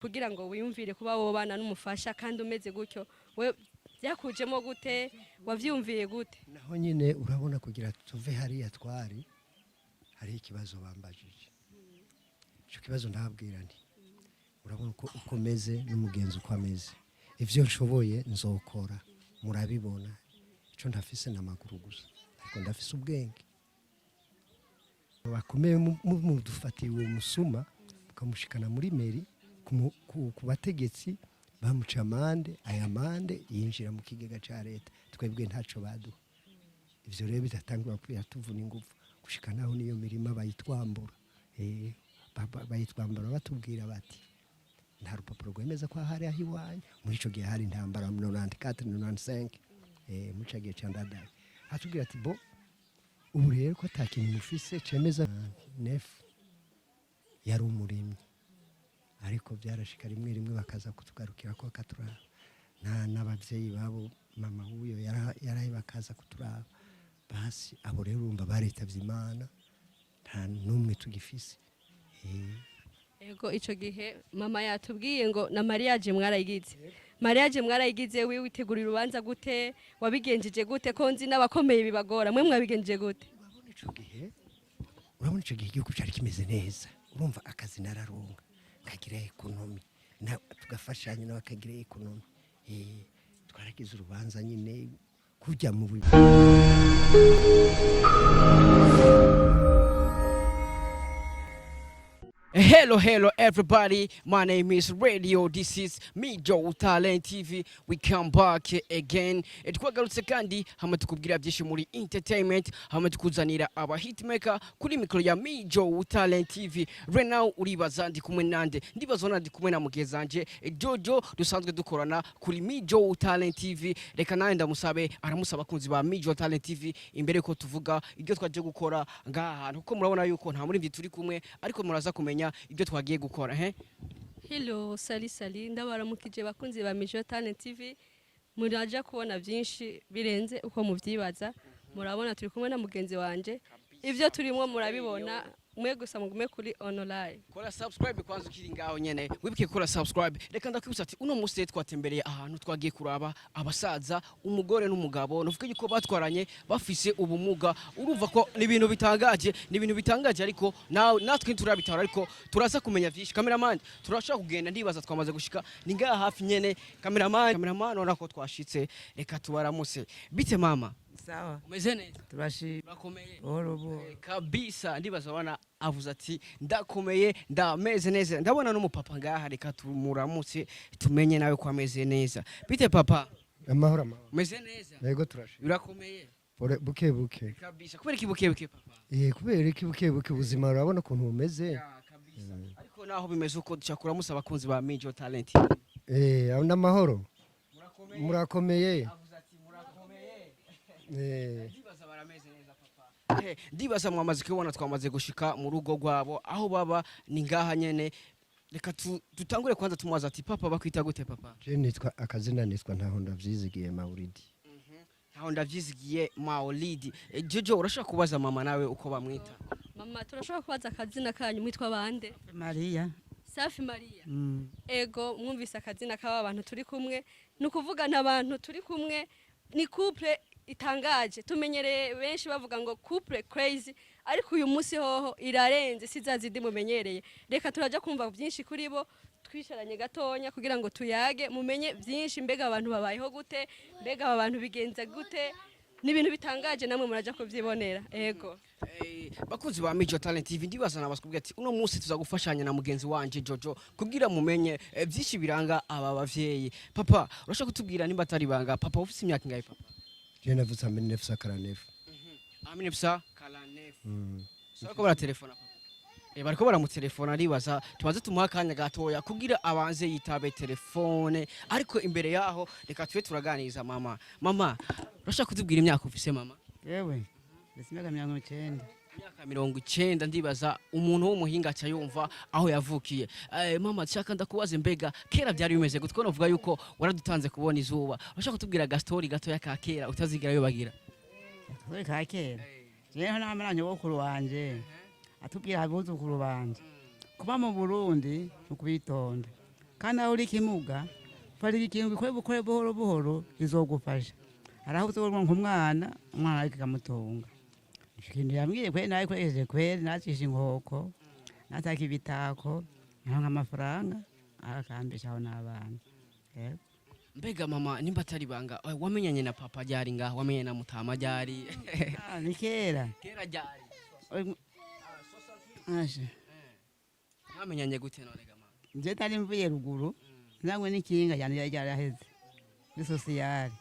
Kugira ngo wiyumvire kuba wobana n'umufasha kandi umeze gutyo, we byakujemo gute? Wavyumviye gute? Naho nyine urabona, kugira tuve hariya twari, hariho ikibazo bambajije. Icyo kibazo ndababwira nti: "Urabona uko meze n'umugenzi uko ameze, ibyo nshoboye nzokora murabibona. Icyo ntafise ni amaguru gusa, ariko ndafise ubwenge." Bakomeye mudufatiye uwo musuma mukamushikana muri mairie, ku bategetsi bamuca amande, aya mande yinjira mu kigega cya leta, twebwe ntaco baduha. Ivyo rero bidatangura biratuvuna ingufu gushika naho niyo mirima bayitwambura. Bayitwambura batubwira bati nta rupapuro rwemeza ko hari aho iwanyu. Muri ico gihe hari intambara, 94, 95, muri ico gihe ca Ndadaye. Atubwira ati: "Bo ubu rero ko ata kintu mufise cemeza." Nefu yari umurimyi, ariko byarashika rimwe rimwe bakaza kutugarukira ko bakaturaba, n'ababyeyi babo, mama w'uyo yaraye bakaza kuturaba. Basi abo rero urumva baritavye Imana, nta n'umwe tugifise. Ego, ico gihe mama yatubwiye ngo na mariage mwarayigize. Mariage mwarayigize, wiwe witegura urubanza gute? Wabigenjeje gute, ko nzi n'abakomeye bibagora? Mwe mwabigenjeje gute? Urabona ico gihe igihugu cari kimeze neza. Urumva akazi nararonka, nkagira économie, tugafashanya nawe akagira économie. Twaragize urubanza nyine kujya mu Hello, hello, everybody. My name is Radio. This is me, Joe Talent TV. We come back again. Twagarutse kandi hamwe tukubwira byinshi muri entertainment, hamwe tukuzanira aba hitmaker kuri mikoro ya me, Joe Talent TV. Right now uribaza ndi kumwe nande? Ndibaza ndi kumwe na mugezanje Jojo dusanzwe dukorana kuri me, Joe Talent TV. Reka nawe ndamusabe aramusaba abakunzi ba me, Joe Talent TV, imbere ko tuvuga ibyo twaje gukora ngaha hantu, kuko murabona yuko nta muri turi kumwe, ariko muraza kumenya ibyo twagiye gukora he. Hello, salut salut, ndabaramukije bakunzi ba Mijo Talent TV. Muraja kubona byinshi birenze uko muvyibaza. Murabona turi kumwe na mugenzi wanje, ibyo turimo murabibona. Mwe gusa mugume kuri online. Kora subscribe kwanza ukiri ngaho nyene, wibuke gukora subscribe. Reka ndakwibutsa ati uno munsi rero twatembereye ahantu, twagiye kuraba abasaza, umugore n'umugabo, nuvuga yuko batwaranye bafise ubumuga. Urumva ko ni ibintu bitangaje, ni ibintu bitangaje, ariko natwe ntiturabitahura, ariko turaza kumenya vyinshi. Cameraman, turashobora kugenda, ndibaza twamaze gushika, ni ngaha hafi nyene. Cameraman, cameraman, urabona ko twashitse, reka tubaramutse. Bite mama? Sawa. Umeze neza? Turashima. Urakomeye? Buhoro buhoro. Kabisa, ndibaza bana avuze ati ndakomeye, ndameze neza. Ndabona n'umupapa ngaha, reka tumuramutse tumenye nawe ko ameze neza. Bite papa? Amahoro, amahoro. Umeze neza? Yego, turashima. Urakomeye? Buke buke. Kabisa. Kubera iki buke buke papa? Kubera iki buke buke? Ubuzima urabona ukuntu bumeze. Ya, kabisa, ariko naho bimeze uko duca kuramusa abakunzi ba Mijo Talent. Aho n'amahoro. Murakomeye? Murakomeye. Avuze ati murakomeye. Ndibaza barameze neza papa. Ndibaza mwamaze kubona twamaze gushika mu rugo rwabo, aho baba ni ngaha nyene. Reka dutangure kwanza tumubaza ati: "Papa, bakwita gute papa?" Je nitwa, akazina nitwa Ntaho Ndavyizigiye Mauridi. Ntaho Ndavyizigiye Maulidi. Jojo, urashobora kubaza mama nawe uko bamwita? Mama, turashobora kubaza akazina kanyu? Mwitwa bande? Mariya. Safi Maria. Ego, mwumvise akazina k'aba bantu turi kumwe. Ni ukuvuga n'abantu turi kumwe ni couple itangaje. Tumenyereye benshi bavuga ngo couple crazy, ariko uyu munsi hoho irarenze, si za zindi mumenyereye. Reka turaja kumva byinshi kuri bo, twicaranye gatonya kugira ngo tuyage, mumenye byinshi. Mbega abantu babayeho gute? Mbega aba bantu bigenza gute? Ni ibintu bitangaje, namwe muraja kuvyibonera. Ego. Bakunzi ba Mijo Talent TV, ndibaza nabasubwira ati uno munsi tuza gufashanya na mugenzi wanje Jojo kugira mumenye byinshi biranga aba bavyeyi. Papa, urashobora kutubwira nimba atari banga, papa, ufise imyaka ingahe papa? Je navutse en 1949. Amine psa 49. Sako baratelefona papa. Bariko baramutelefona, aribaza tubanze tumuha akanya gatoya kugira abanze yitabe telefone, ariko imbere yaho reka tube turaganiriza mama. Mama, urashaka kutubwira imyaka ufise mama? Yewe, mbese imyaka 90. Imyaka 90, ndibaza umuntu w'umuhinga aca yumva aho yavukiye. Mama, nshaka ndakubaze, mbega kera byari bimeze gute, ko novuga yuko waradutanze kubona izuba? Urashaka kutubwira agastori gatoya ka kera utazigera wibagira? Kuri ka kera, jewe namara nyogokuru wanje atubwira abuzukuru banje kuba mu Burundi ni ukubitonda. Kandi aho uri ikimuga, fata ikintu bikore, bukore buhoro buhoro, bizogufasha. Araho uzobona nk'umwana, umwana ariko ikamutunga. Ico kintu yambwiye kweri nabikoresheje kweri, nacisha inkoko, nataka ibitako, nkaronka amafaranga akambeshaho n'abana. Yego. Mbega mama, nimba atari banga, wamenyanye na papa ryari ngaho? Wamenyanye na mutama ryari? Ah, ni kera. Kera ryari? Asha. Mwamenyanye gute none ga mama? Nje nari mvuye ruguru, nzanywe n'ikinga yanje yari yaraheze muri sociale.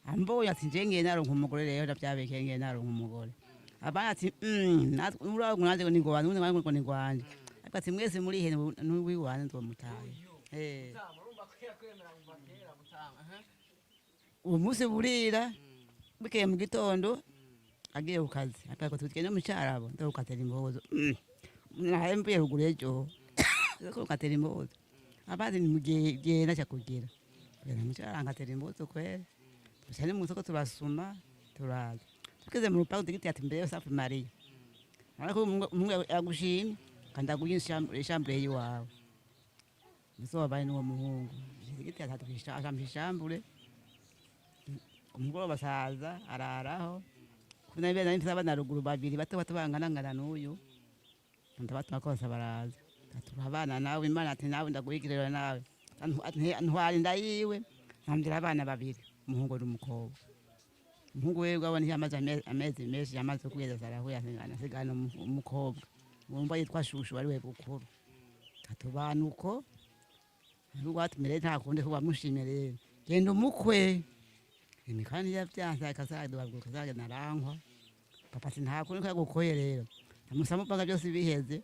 Amboye ati: "Nje ngiye naronka umugore rero, ndavyabekeye, ngiye naronka umugore." Abana ati: natwe urago nanje ni ngwanje, undi ngo ni ngwanje." Ariko ati: "Mwese muri he n'uwiwanje nzomutaye." Uwo munsi burira, bukeye mu gitondo agiye ku kazi, akako tugende mu cyarabo, ndagukatira impuzu. Nahaye mvuye ruguru ejo, ndagukatira impuzu. Abandi ni mugihe genda cyakugira kugenda mu cyarabo nkatera impuzu kwera. Gusa ni mu isoko turasuma, turaza, tugeze mu rupangu tugiti ati: "Mbere safi Mariya, ariko umuhungu yagushimye kandi aguye ishambure yiwawe." Musobaye n'uwo muhungu tugiti ati ishambure. Umugoroba basaza araraho kuna bene nari abana ruguru babiri bato bato bangana ngana n'uyu, ndabatuma kose baraza, turabana nawe. Imana ati: "Nawe ndaguhigirira nawe." Ntwara inda yiwe, nambwira abana babiri, umuhungu n'umukobwa. Umuhungu wewe abona yamaze amezi menshi, yamaze kugeza arahuye, asigana umukobwa wumva yitwa Shushu, ari we bukuru. Atubana uko rwatumire, nta kundi ko bamushimye rero, genda umukwe imikani yavyanse akazaga narankwa. Papa ati: "Nta kundi ko yagukoye rero." Amusaba mpaka byose biheze,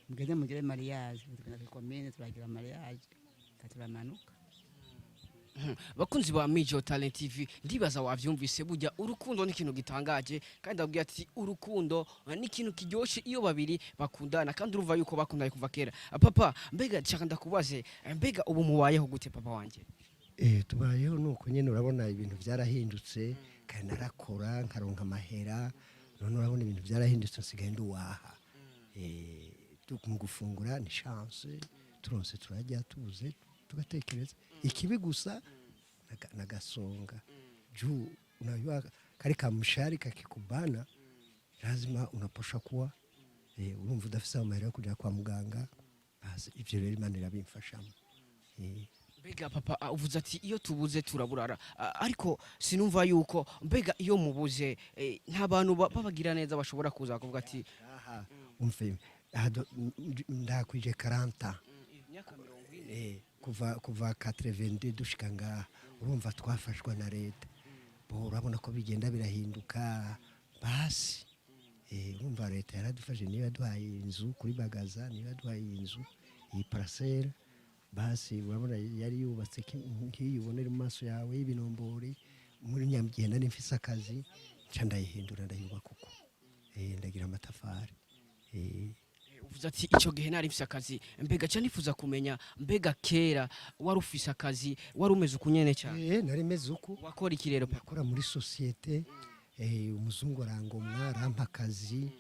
mugende mugire mariage. Tugenda kuri komine, turagira mariage, turamanuka. Bakunzi ba Mijo Talent TV, ndibaza wavyumvise. Burya urukundo ni ikintu gitangaje, kandi ndabwira ati urukundo ni ikintu kiryoshe iyo babiri bakundana, kandi urumva yuko bakundanye kuva kera. Papa, mbega nshaka ndakubaze, mbega ubu mubayeho gute, papa wanje? Tubayeho nuko nyene. Urabona ibintu byarahindutse kandi narakora nkaronka amahera. None urabona ibintu byarahindutse, nsigaye nduwaha. Mu gufungura ni chance, turonse turajya, tubuze tugatekereza ikibi gusa nagasonga juu unajua kari kamshari kakikubana lazima unaposha kuwa urumva udafise amahera yo kuja kwa muganga. Basi ivyo rero Imana irabimfashamo. Mbega papa, uvuze ati iyo tubuze turaburara. Ariko sinumva yuko, mbega iyo mubuze, nta bantu babagira neza bashobora kuza kuvuga ati Aha umve aha ndakwije 40. Imyaka 40. Kuva 82 dushika ngaha, urumva twafashwa na leta. Bo urabona ko bigenda birahinduka. Basi urumva leta yaradufashe, niyo yaduhaye inzu kuri Bagaza, niyo yaduhaye inzu iyi parcelle. Basi urabona yari yubatse nk'iyi ubonera mu maso yawe y'ibinombori. Muri Nyamugenda nari mfise akazi, nca ndayihindura, ndayubaka uko, ndagira amatafari. Uvuze ati icyo gihe nari mfise akazi. Mbega ca nifuza kumenya, mbega kera wari ufise akazi, wari umeze uku nyene cyane? Nari meze uku. Wakora iki rero, papa? Nakora muri société, umuzungu arangomwa, arampa akazi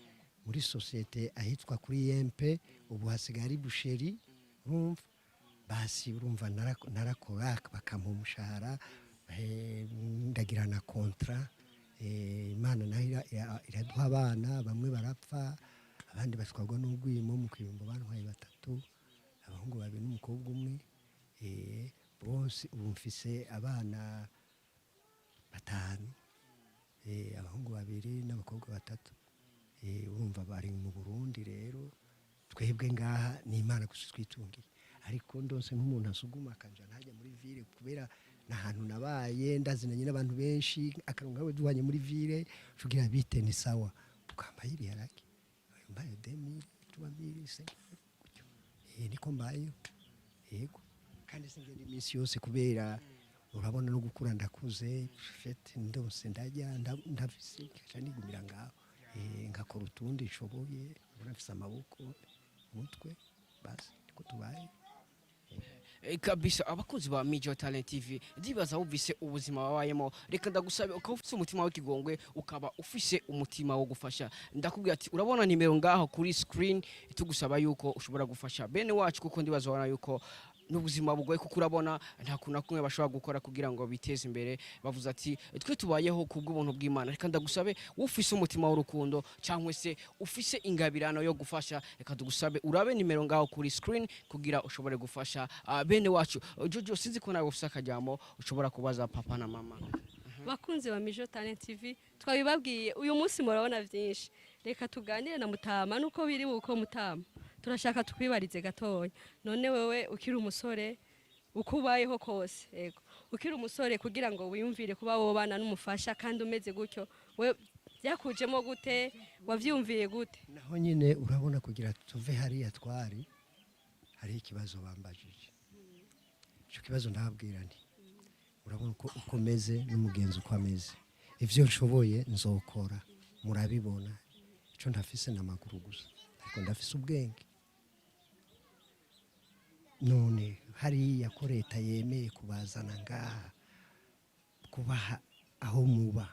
muri société ahitwa kuri Yempe, ubu hasigaye ari boucherie. Urumva basi urumva narakora bakampa umushahara, ndagira na contrat. Imana nayo iraduha abana, bamwe barapfa, abandi batwarwa n'urwimo. Mu kibimbo bantwaye batatu, abahungu babiri n'umukobwa umwe. Bose ubu mfise abana batanu, abahungu babiri n'abakobwa batatu. Urumva bari mu Burundi. Rero twebwe ngaha ni Imana gusa twitungiye, ariko ndose nk'umuntu asuguma akanja ntajya muri ville, kubera n'ahantu nabaye ndazinanye n'abantu benshi, akaronka we duhanye muri ville tugira bite, ni sawa, ukambaye ibiharage mbaye 2000, 3000, gutyo. Niko mbayeho, yego. Kandi singenda iminsi yose, kubera urabona no gukura ndakuze. Fete ndose ndajya ndafise nkaca nigumira ngaho, ngakora utundi nshoboye. Urabona mfise amaboko, umutwe, basi niko tubaye. Kabisa, abakunzi ba Mijo Talent TV, ndibaza wumvise ubuzima wabayemo. Reka ndagusabe, ukaba ufise umutima w'ikigongwe, ukaba ufise umutima wo gufasha, ndakubwira ati urabona nimero ngaho kuri screen, tugusaba yuko ushobora gufasha bene wacu, kuko ndibaza ubona yuko N'ubuzima bugoye, kuko urabona nta kuntu na kumwe bashobora gukora kugira ngo biteze imbere. Bavuze ati twe tubayeho ku bw'ubuntu bw'Imana. Reka ndagusabe, ufise umutima w'urukundo cyangwa se ufise ingabirano yo gufasha, reka tugusabe urabe nimero ngaho kuri screen kugira ushobore gufasha bene wacu. Jojo, sinzi ko nawe ufise akajambo ushobora kubaza papa na mama. Bakunzi ba Mijo Talent TV, twabibabwiye uyu munsi, murabona byinshi. Reka tuganire na Mutama nuko biri uko. Mutama, turashaka tukwibarize gatoya. None wewe ukiri umusore, uko ubayeho kose, yego, ukiri umusore, kugira ngo wiyumvire kuba wobana n'umufasha kandi umeze gutyo, we byakujemo gute? Wavyumviye gute? Naho nyine urabona, kugira tuve hariya twari, hariho ikibazo bambajije. Icyo kibazo ndababwira nti urabona uko meze n'umugenzi uko ameze, ibyo nshoboye nzokora, murabibona. Icyo ntafise ni amaguru gusa, ariko ndafise ubwenge. None hariya ko leta yemeye kubazana ngaha, kubaha aho muba,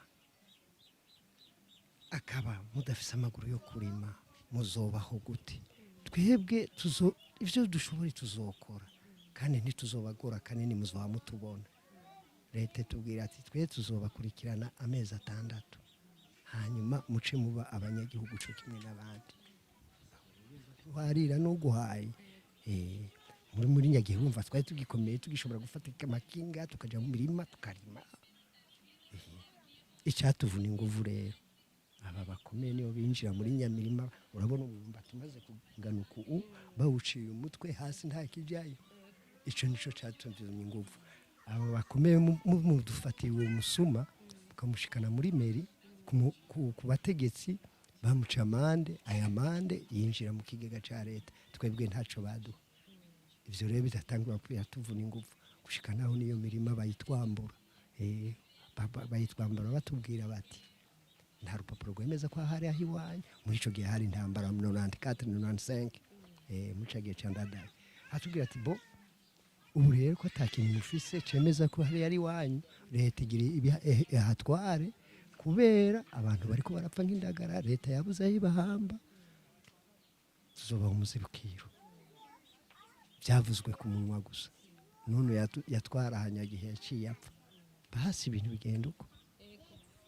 akaba mudafise amaguru yo kurima, muzobaho gute? Twebwe tuzo ibyo dushoboye tuzokora, kandi ntituzobagora kanini, muzoba mutubona. Leta itubwira ati twe tuzobakurikirana amezi 6, hanyuma muce muba abanyagihugu cyo kimwe n'abandi. Warira n'uguhaye. Muri nyagihe wumva twari tugikomeye, tugishobora gufata amakinga, tukaja mu mirima tukarima. Icyatuvuna inguvu rero, aba bakomeye niyo binjira muri nyamirima. Urabona umwumbati umaze kugana uku, bawuciye umutwe hasi, nta kijyayo. Icyo nicyo cyatuvunye inguvu. Abo bakomeye mudufatiye uwo musuma, mukamushikana muri mairie, ku bategetsi, bamuca amande. Aya mande yinjira mu kigega cya leta, twebwe ntaco baduha. Ivyo rero bidatangura biratuvuna ingufu, gushika naho niyo mirima bayitwambura. Bayitwambura batubwira bati nta rupapuro rwemeza ko hari aho iwanyu. Muri ico gihe hari intambara, 94, 95, muri ico gihe ca Ndadaye. Atubwira ati bo ubu rero ko ata kintu mufise cemeza ko hari ari iwanyu, leta igira ahatware, kubera abantu bariko barapfa nk'indagara, leta yabuze aho ibahamba, tuzobaha umuzibukiro. Byavuzwe ku munwa gusa. None yatwara ahanyagihe yaciye apfa. Basi ibintu bigenda uko.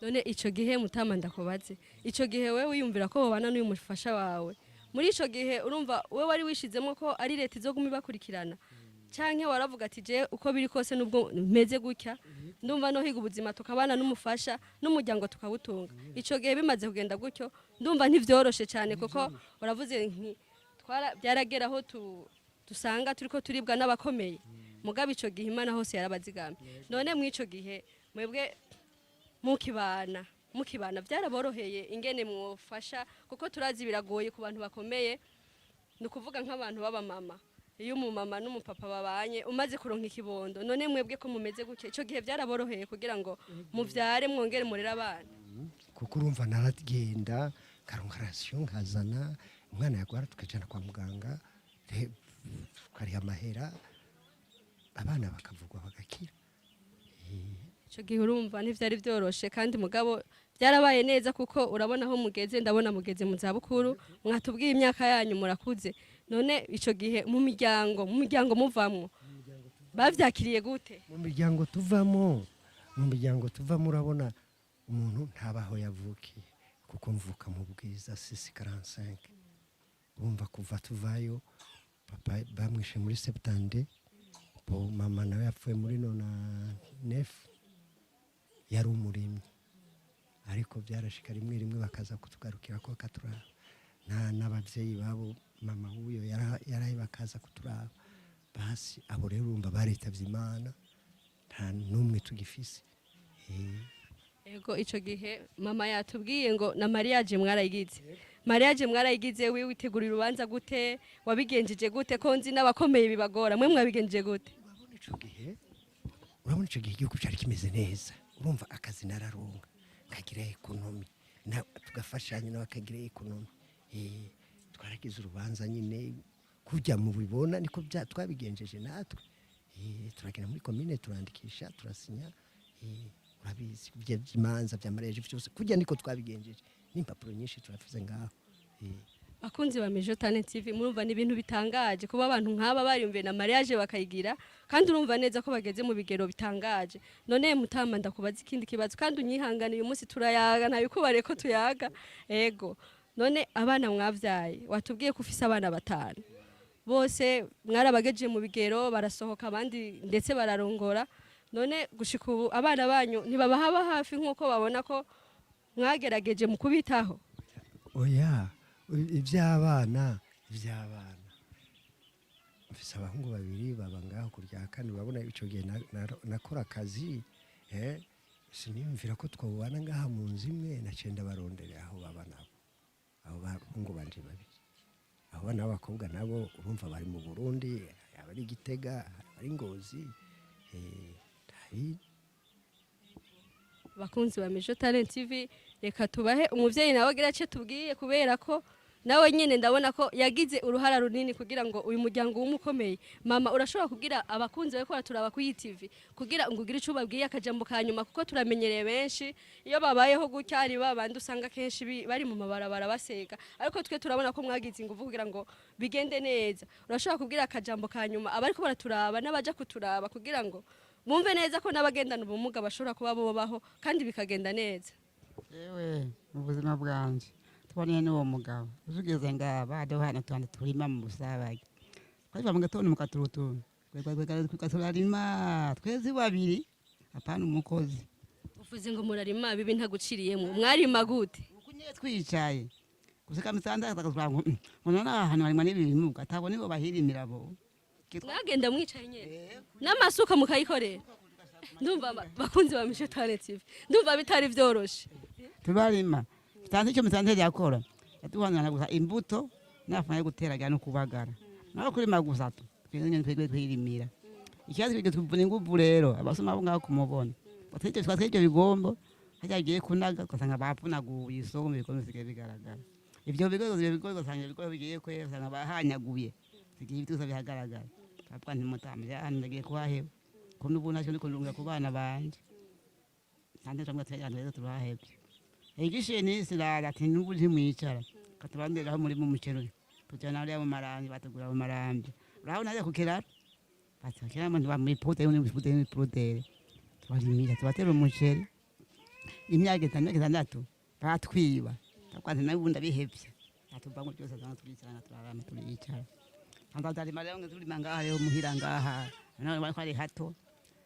None ico gihe, Mutama, ndakubaze, ico gihe wewe wiyumvira ko wobana n'uyu mufasha wawe, muri ico gihe urumva we wari wishizemo ko ari leta izoguma ibakurikirana, canke waravuga ati je uko biri kose, nubwo meze gutya, ndumva no higa ubuzima, tukabana n'umufasha n'umuryango tukawutunga? Ico gihe bimaze kugenda gutyo, ndumva ntivyoroshe cyane, kuko uravuze nti twara byaragera aho dusanga turiko turibwa n'abakomeye. Mugabo ico gihe Imana hose yarabazigamye. None mw'ico gihe mwebwe mukibana byaraboroheye ingene mwofasha? Kuko turazi biragoye ku bantu bakomeye, ni ukuvuga nk'abantu b'abamama, iyo umumama n'umupapa babanye umaze kuronka ikibondo. None mwebwe ko mumeze gutyo, ico gihe byaraboroheye kugira ngo muvyare mwongere murere abana? Kuko urumva naragenda nkaronka ration, nkazana umwana yagwara tukajana kwa muganga, tukariha amahera, abana bakavugwa bagakira. Ico gihe urumva ntivyari vyoroshe, kandi mugabo byarabaye neza, kuko urabona aho mugeze, ndabona mugeze mu zabukuru, mwatubwiye imyaka yanyu, murakuze. None ico gihe mu miryango muvamwo bavyakiriye gute? Mu miryango tuvamo, urabona umuntu ntabaho yavukiye, kuko mvuka mu Bwiza 645. Urumva kuva tuvayo, papa bamwishe muri 72, bo mama nawe yapfuye muri 99. Yari umurimyi, ariko byarashika rimwe rimwe bakaza kutugarukira ko bakaturaba, n'ababyeyi babo, mama w'uyo yarahe bakaza kuturaba. Basi abo rero urumva baritavye Imana, nta n'umwe tugifise. Ego, ico gihe mama yatubwiye ngo na mariage mwarayigize. Mariage mwarayigize, wiwe witegurira urubanza gute? Wabigenjeje gute, ko nzi n'abakomeye bibagora? Mwe mwabigenjeje gute? Urabona ico gihe igihugu cari kimeze neza. Urumva akazi nararonka, nkagira économie, tugafashanya nawe akagira économie. Twaragize urubanza nyine kujya mu bibona, niko twabigenjeje natwe. Turagenda muri komine, turandikisha, turasinya. Urabizi by'imanza bya mariage byose, kujya niko twabigenjeje, n'impapuro nyinshi turafise ngaho. Bakunzi ba Mijo Talent TV, murumva ni ibintu bitangaje kuba abantu nk'aba bariyumviye na mariage bakayigira, kandi urumva neza ko bageze mu bigero bitangaje. None mutama, ndakubaza ikindi kibazo, kandi unyihangane, uyu munsi turayaga, ntabikubare ko tuyaga. Ego, none abana mwavyaye, watubwiye ko ufise abana batanu, bose mwarabagejeje mu bigero, barasohoka, abandi ndetse bararongora. None gushika ubu abana banyu ntibabahaba hafi nk'uko babona ko mwagerageje mu kubitaho? Oya, iby'abana, mfise abahungu babiri baba ngaho ku rya kane. Urabona ico gihe nakora akazi, siniyumvira ko twobana ngaha mu nzu imwe. Naciye ndabarondera aho baba nabo, abo bahungu banje babiri. Abo bana b'abakobwa nabo urumva bari mu Burundi, abari i Gitega, abari Ngozi, nta. Bakunzi ba Mijo Talent TV, reka tubahe umuvyeyi nawe agira icyo tubwiye, kubera ko nawe nyine ndabona ko yagize uruhara runini kugira ngo uyu muryango w'umukomeye. Mama, urashobora kubwira abakunzi bariko baraturaba kuri iyi TV kugira ngo ugire ico ubabwiye, akajambo ka nyuma, kuko turamenyereye benshi iyo babayeho gutya ari babandi usanga kenshi bari mu mabarabara basega, ariko twe turabona ko mwagize ingufu kugira ngo bigende neza. Urashobora kubwira akajambo ka nyuma abariko baraturaba n'abaja kuturaba, kugira ngo bumve neza ko n'abagendana ubumuga bashobora kuba bobaho kandi bikagenda neza? Yewe, mu buzima bwanje tuboneye n'uwo mugabo, tugeze ngaha baduhana twanze turima mu busabage, twava mu gatondo mu katurutu turarima twezi babiri, apana umukozi. Uvuze ngo murarima bibi, ntaguciriyemo, mwarima gute? Uku nyene twicaye gushika mitanda, ngo none aha hantu harimwa n'ibimuga atabona nibo bahirimira bo. Mwagenda mwicaye nyene n'amasuka mukayikorera? Ndumva bakunzi ba Mijo Talent TV, ndumva bitari vyoroshe. Tubarima tanze icyo mitante yakora, yaduhanana gusa imbuto n'amafaranga yo guteragira no kubagara, naho kurima gusa tu twebwe nyene twebwe twirimira. Ikibazo twebwe tuvuna inguvu rero, abasoma abo ngaho kumubona twateye ibyo bigombo, hajya bigiye kunaga ugasanga bavunaguye isombe, ibigombe bisigaye bigaragara. Ivyo bigozi ugasanga ibigori bigiye kwera, usanga bahanyaguye, zigiye ibituza bihagaragara. Twavuga nti mutama hano ndagiye kuhaheba, ko n'ubu ntacyo ndiko ndunga ku bana banje, kandi turamwe turi rero turahebye. Igishe nisirara ati n'ubu ntimwicara, katubanderaho muri mu muceri, tujana hariya mu marambi, batugura mu marambi, urabona hariya ku kiraro batakira mu bamwipote n'imipute n'imipudere, tubarimira, tubatera umuceri imyaka 5, 6, batwiba. Twakwante nawe ubundi abihevye atuvamo byose, azana turicarana, turarama, turicara. Tanzania rero ngo turima ngaha rero muhira ngaha nawe bariko ari hato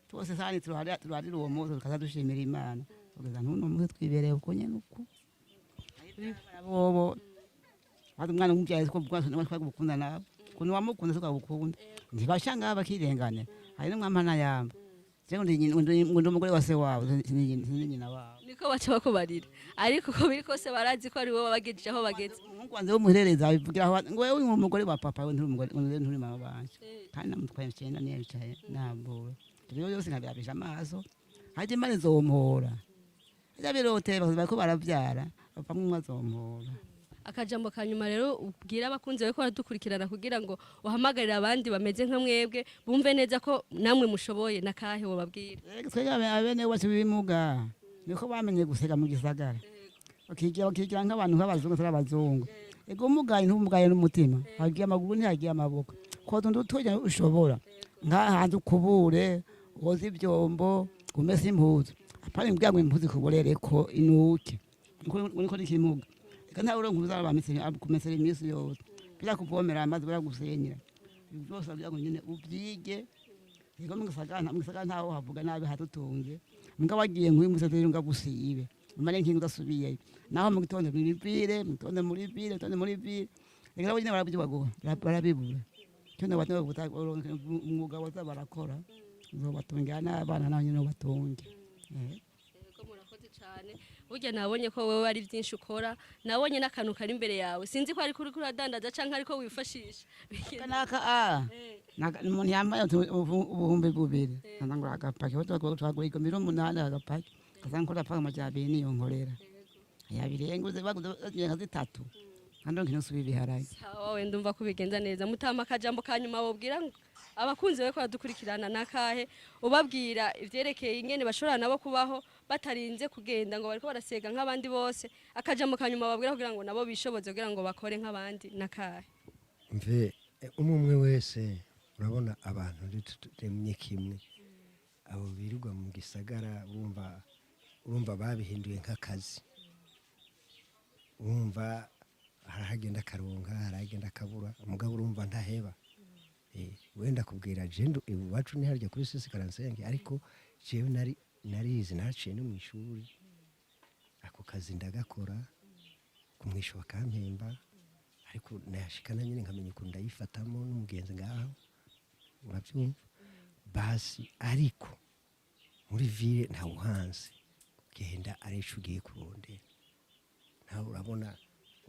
twose sani tuharira uwo munsi, tukaza dushimira Imana tugeza n'uno munsi twibereye uko nyene uko bobo. Hadi umwana umubyaye ko twagukunda nawe ukuntu wamukunda tukagukunda, ntibasha ngaha bakirengane. Hari n'umwamana yamba jewe ndi umugore wa se wawe, sindi nyina wawe. Niko baca bakubarira, ariko uko biri kose barazi ko ari wowe wabagejeje aho bageze. Umuhungu wanje w'umuhererezi abivugira aho ngo wewe uri umugore wa papa, we nturi umugore, ngo nturi mama wanje, kandi namutwaye 9 niyicaye nambura ibyo byose nkabirabisha amaso. Hajya Imana izompora, hajya birotera bariko baravyara bavamwo umwe azompora. Akajambo ka nyuma rero ubwira abakunzi bariko baradukurikirana, kugira ngo uhamagarire abandi bameze nka mwebwe bumve neza ko namwe mushoboye, nakahe wobabwira? Twebwe abene wacu b'ibimuga niko bamenye gusega mu gisagara, bakigira nk'abantu nk'abazungu, atari abazungu. Ego, umugaye ntumugaye n'umutima, hagiye amaguru ntihagiye amaboko, ko tuntu dutoya ushobora nk'ahantu ukubure, woza ivyombo, umese impuzu, apana imbwa ngo impuzu ikuborereko inuke, niko n'ikimuga. Eka ntawe uronka uzaba bamese kumesera iminsi yose, birakuvomera amazi, biragusenyera byose, kugira ngo nyene uvyige. Ego, mu gisagara ntaho havuga nabi hatutunze, mbwa wagiye nk'uyu musozi rero ngagusibe umare nk'ingo udasubiyeyo, naho mu gitondo muri ville, mu gitondo muri ville, mu gitondo muri ville, reka nabo nyene barabyibaguha, barabibura. Cyo nabatunga umwuga baza barakora uzobatungira n'abana nabo nyene ubatunge. Yego, murakoze cyane. Burya nabonye ko wowe ari byinshi ukora, nabonye n'akantu kari imbere yawe, sinzi ko ariko uriko uradandaza canke ariko wifashisha. Kanaka a umuntu yambaye 2000 nangura agapaki, twagura 8,000 agapaki kaza nkora paka 200, niyo nkorera yabirenguze baguze nka zitatu. Nkandonka inusu y'ibiharage. Sawa, wenda umva ko bigenza neza. Mutama, akajambo ka nyuma wobwira abakunzi bawe ko badukurikirana nakahe, ubabwira ivyerekeye ingene bashobora nabo kubaho batarinze kugenda ngo bariko barasega nk'abandi bose? Akajambo ka nyuma babwira kugira ngo nabo bishoboze, kugira ngo bakore nk'abandi, nakahe? Mve umwe umwe wese, urabona abantu ntituremye kimwe. Abo birirwa mu gisagara, urumva babihinduye nk'akazi. Urumva harahagenda akaronka, harahagenda akabura, mugabo urumva ntaheba. Wenda kubwira jendo iwacu ni harya kuri sisi karansenge, ariko jewe nari narize, naraciye no mu ishuri. Ako kazi ndagakora, kumwisha bakampemba, ariko nayashikana nyine nkamenya ukuntu ndayifatamo n'umugenzi ngaho, urabyumva basi. Ariko muri ville ntawuhanze, genda arico ugiye kurondera nawe.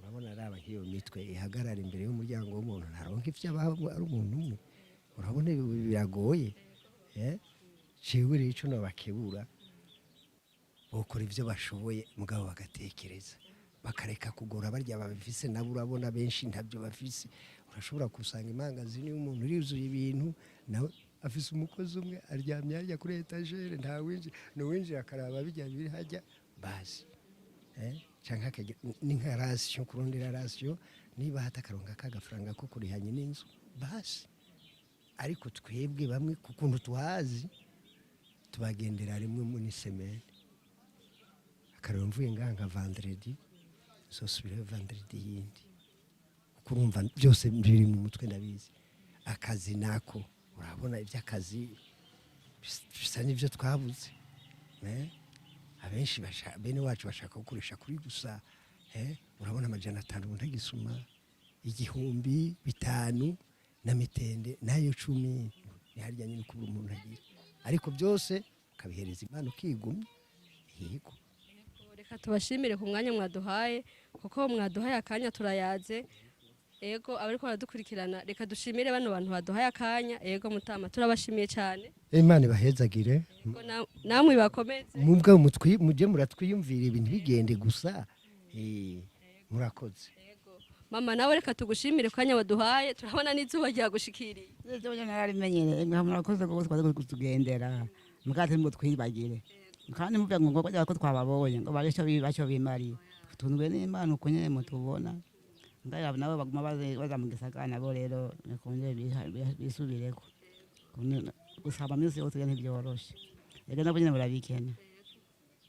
Urabona araba nk'iyo mitwe ihagarara imbere y'umuryango w'umuntu, ntaronka ivyo abaho ari umuntu umwe. Urabona ibi biragoye. Jewe rero ico nobakebura, bokora ivyo bashoboye, mugabo bagatekereza, bakareka kugora barya babifise nabo. Urabona benshi ntabyo bafise. Urashobora gusanga imangazini y'umuntu yuzuye ibintu, nawe afise umukozi umwe aryamye harya kuri étagère, ntawinjira, nuwinjira akaraba bijya biri hajya basi, canke akagira ni nka ration, kurondera ration, niba hata akaronka k'agafaranga ko kurihanye n'inzu basi. Ariko twebwe bamwe ku kuntu tuhazi, tubagendera rimwe muri semaine. Akarero, mvuye ngaha nka vendredi, nzosubirayo vendredi yindi, kuko urumva byose biri mu mutwe, ndabizi. Akazi nako, urabona iby'akazi bisa n'ibyo twabuze. Abenshi bene wacu bashaka gukoresha kuri gusa. Urabona 500 ubu ntagisuma, 1000, 5 na mitende nayo 10, ni harya nyine kubura umuntu agira, ariko byose ukabihereza Imana ukigumya, yego. Reka tubashimire ku mwanya mwaduhaye, kuko mwaduhaye akanya turayaze. Ego, abariko baradukurikirana, reka dushimire bano bantu baduhaye akanya. Ego mutama, turabashimiye cyane. Imana ibahezagire. Ego, namwe bakomeze. Mubwo mutwi mujye muratwiyumvira, ibintu bigende gusa. Murakoze. Mama, nawe reka tugushimire ku kanya waduhaye, turabona n'izuba ryagushikiriye. Ibyo nararimenyereye. Mwe murakoze rwose kwaza kutugendera, mukate mutwibagire kandi muvuga ngo ko twababonye ngo barisho baco bimariye tundwe n'Imana uko nyene mutubona. Ngaya nabo baguma baza mu gisagara, nabo rero nikonje bisubireko. Gusaba minsi yose ntibyoroshe, ega nabo nyene barabikene.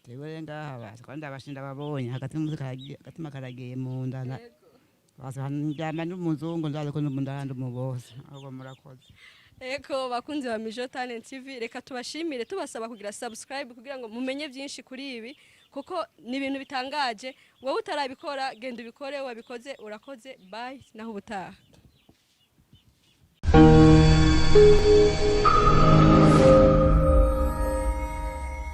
Jewe rero ngaha basi kandi abashinda babonye hagati mu agatima karagiye mu nda ndyama n'umuzungu, ndazi ko n'umunda bose, ahubwo murakoze. Eko bakunzi ba Mijo Talent TV, reka tubashimire, tubasaba kugira subscribe kugira ngo mumenye byinshi kuri ibi, kuko ni ibintu bitangaje. Wowe utarabikora, genda ubikore, wabikoze urakoze. Bye, naho ubutaha.